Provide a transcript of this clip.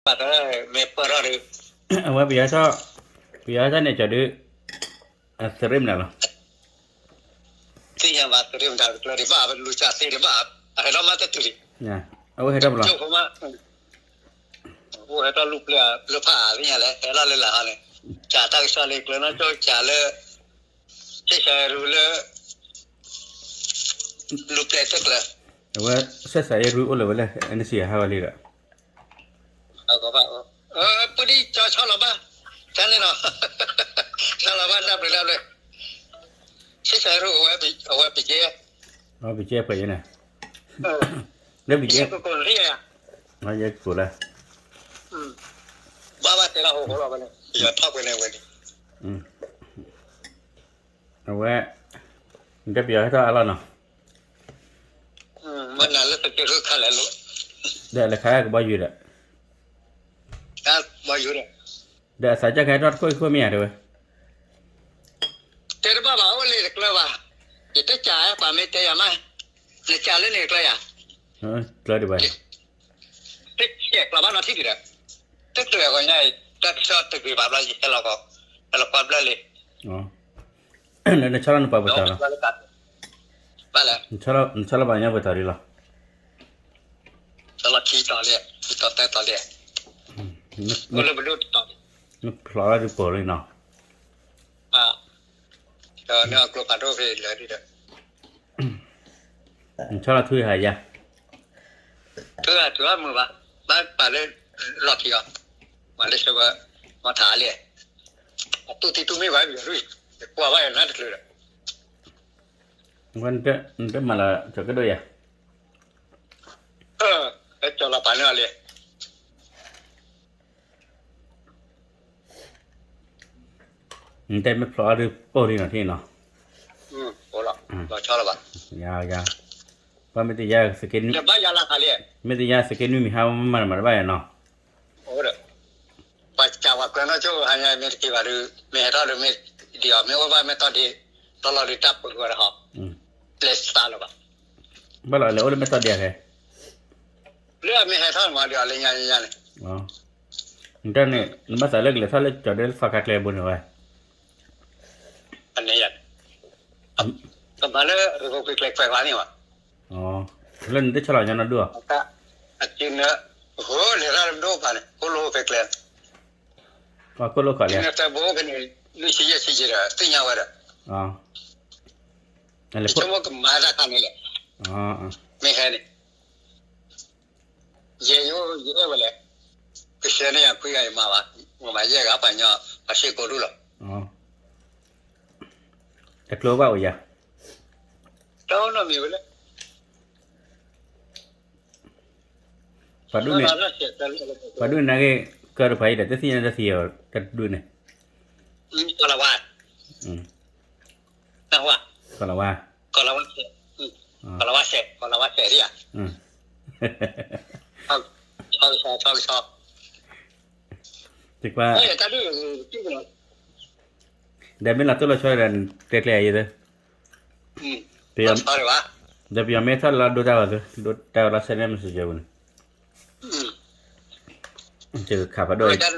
မ့ၢ်ပၢၢ်ထီၣ်ဒီး အဝဲပယီၤထီၣ်, ပယီၤထီၣ်န့ၣ်ကၠီဒုး အသရ့မနုၤလီၤ. သ့ၣ်ညါဘၣ်သရ့မတၤတကျၢၤဒံးဘၣ် လူၤစၢ်သ့ဒံးဘၣ် အဟဲထီၣ်မးတတုၤဒံး အအိၣ်ဟဲထီၣ်ပလီၢ် အိၣ်ဟဲထီၣ်လူၤပျဲၢ်လၢဖးသ့ၣ်ညါလဲၣ် ဟဲထီၣ်လၢလာ်ဟီန့ၣ် ကၠၤတၢ်ကစီၣ်လၢကျၢၤနီၢ်ကၠိကၠၤလၢ ဆဲးစးရူလၢ လူၤပျဲၢ်တကျၢၤ အဝဲ ဆဲးစးရူအိၣ်လၢၤဝဲလၢ NC ဟးဝဲလံဒီး ပဒံကၠီဆီလီၤဘၣ် တၢ်န့ၣ်နီၤ ဆီလီၤဘၣ်တၢ်ဘျုးတၢ်ဘျုး ဆဲးစးရူအဝဲပကဲ ပကဲပှဲၤယဲန့ၣ် လၢပကဲ ယဲကိးလၢ ဘၣ်ဘၣ်တဲလီၤဟိဟိလီၤဝဲန့ၣ် ယထီၣ်ပှဲၤန့ၣ်ဝဲန့ၣ် အဝဲ နတဲပယီၤဟဲထီၣ်အါလီၤနီၤ မ့ၢ်နၤလၢပကဲရူၢ်ခါလဲၣ်လိၣ် ဒီးလဲၤခါကဘီယူၤဒီး ကဘီယူၤဒီး ဒီးအသးစၢ်ကဟဲထီၣ်တခိၣ်ခိၣ်မ့ၢ်ဧါတဲဝဲ တဲတဘၣ်ဘၣ်အိၣ်လၢတကျၢၤဘၣ် ယတကးပှၤမ့ၢ်တဲယၤမး နကးလၢန့ၣ်တကျၢၤယၤ ကျၢၤဒံးဘၣ် တကဲကျီၤဘၣ်နီၤထံၣ်ဒံးဒီး တကျၢၤအဂီၢ်ညါအံၤ တၢ်ကစီၣ်တဂ့ၤဘၣ်ဘျီယဟဲလီၤကီး ဟဲလီၤကွၢ်ဘျၢလံ လၢနဆီလီၤနပှၤပတၢ်လီၤ ဘၣ်လဲၣ် နဆီလီၤဘၣ်ညါပတၢ်ဒ်လီၤ ဆီလီၤခံတီၤလံ ခံတီၤသၢတီၤလံ အိၣ်လၢပဒိၣ်တတီၤလံ နဖျိးလၢဒုးပိာ်လံနီၤ ဒီးနအကျိၤဖးဒိၣ်ဖဲလၢဒ်ဒီး နဆီလီၤထွံဟးယါ ထွံဟးထွံဟးမုာ်ဘၣ် ဘၣ်ပာ်လၢ လီၢ်ခံအီၤ ပှၤလၢဆၢဝဲ မၤထါလံ အတူၢ်သံတူၢ်မ့ၢ်ဘၣ် ယကွၢ်ဘၣ်ယနၢ်တချုးဒီး နတမၤလၢကၠီၤကဒိၣ်ယါ ကၠီၤလီၤပာ်န့ၢ်အီၤလံ နတဲမ့ၢ်ဖျိးအီၤဒုးပိာ်လံနီၤထံၣ်နီၤ လီၤဆီလီၤဘၣ် ယၤ ယၤ ပှၤမ့ၢ်တယါ ဘၣ်ယၤလၢခါလံ မ့ၢ်တယါစက့နွံမံၤဟါမၤမၤတဘၣ်ယၤနီၤ အိၣ်ဒီး ပှၤစံးပှၤကျၢၤနီၢ်ကၠိဟါညါမ့ၢ်တက့ၤဘၣ်ဒီး မ့ၢ်ဟဲထီၣ်ဒီးမ့ၢ်ဒံးအီၤ မ့ၢ်အိၣ်ဘၣ်မ့ၢ်တီၢ်ဒံး လီၤလီၤဒုးတၢ်ပှဲၤကွံာ်ဝဲဒၣ်ဟီ ပျဲစးလီၤဘၣ် ဘၣ်လီၤလဲၤအိၣ်လၢမ့ၢ်တီၢ်ဒံးအခဲ လၢအမ့ၢ်ဟဲထီၣ်မၤဒီးအီၤလၢညါညါန့ၣ် နတၢ်န့ၣ် နဘၣ်သးလၢကလဲၤထီၣ်လၢကၠီၤဒဲလၢသီခါကျဲဘိန့ၣ်ဝဲ အန့ၣ်ယါ ကမၤလၢရခိၣ်ကျဲကျဲခွဲးခွါန့ၣ်ဘၣ် လၢနတဆီလီၤညီနီၢ်ဒိၣ် အစုနၢ ဟိလဲၤရၣ်လၢဒိၣ်ပာ်န့ၣ် ခိၣ်လိဖဲကျဲ ပှၤခိၣ်လိခီၣ်လံ နတၢ်ဘိဖဲန့ၣ် လွံၢ်ဆံယဲၢ်ဆံယဲၢ်ဒီး သ့ၣ်ညါဝဲဒီး ယဆိကမိၣ်ကမၤတၢ်ခါန့ၣ်လဲၣ် မ့ၢ်ဟဲန့ၣ် ယဲယအိၣ်ယအဲၣ်ဝဲလဲၣ် ကဆှၢန့ၢ်ယၤခွံဂၤယမၤဘၣ် မၤယဲၢ်ဂၤပှၤညီ ပှၤစ့ၢ်ကိးဒူၣ်လီၤ တကျိၤဘၣ်အိၣ်ယၤ တနီၣ်မံၤဝဲလဲၣ် ပှၤဒူၣ်န့ၣ် ပှၤဒူၣ်န့ၣ်နာ်က့ ကၢတဖၣ်အံၤဒီး တသ့ၣ်ညါတၢ်သံအီၤ တဒူၣ်န့ၣ် ကီၤလၤဝါ ကီၤလၤဝါ ကီၤလၤဝါစဲး ကီၤလၤဝါစဲး ကီၤလၤဝါစဲးဒ်ဧါ ဆီကဆီ ဆီကဆီ တကွၢ် တၢ်ဒ် ဒီးမ့ၢ်လီၤတိၢ်လီၤဆီဒီး တဲကျဲအံၤသၢ ဒီးပယီၤမ့ၢ်ထီၣ်လၢဒိတၢ်ဂီၤသၢ ဒိတၢ်ဂီၤလီၤ send message ပူၤန့ၣ် ကခးဖးဒိၣ်အံၤ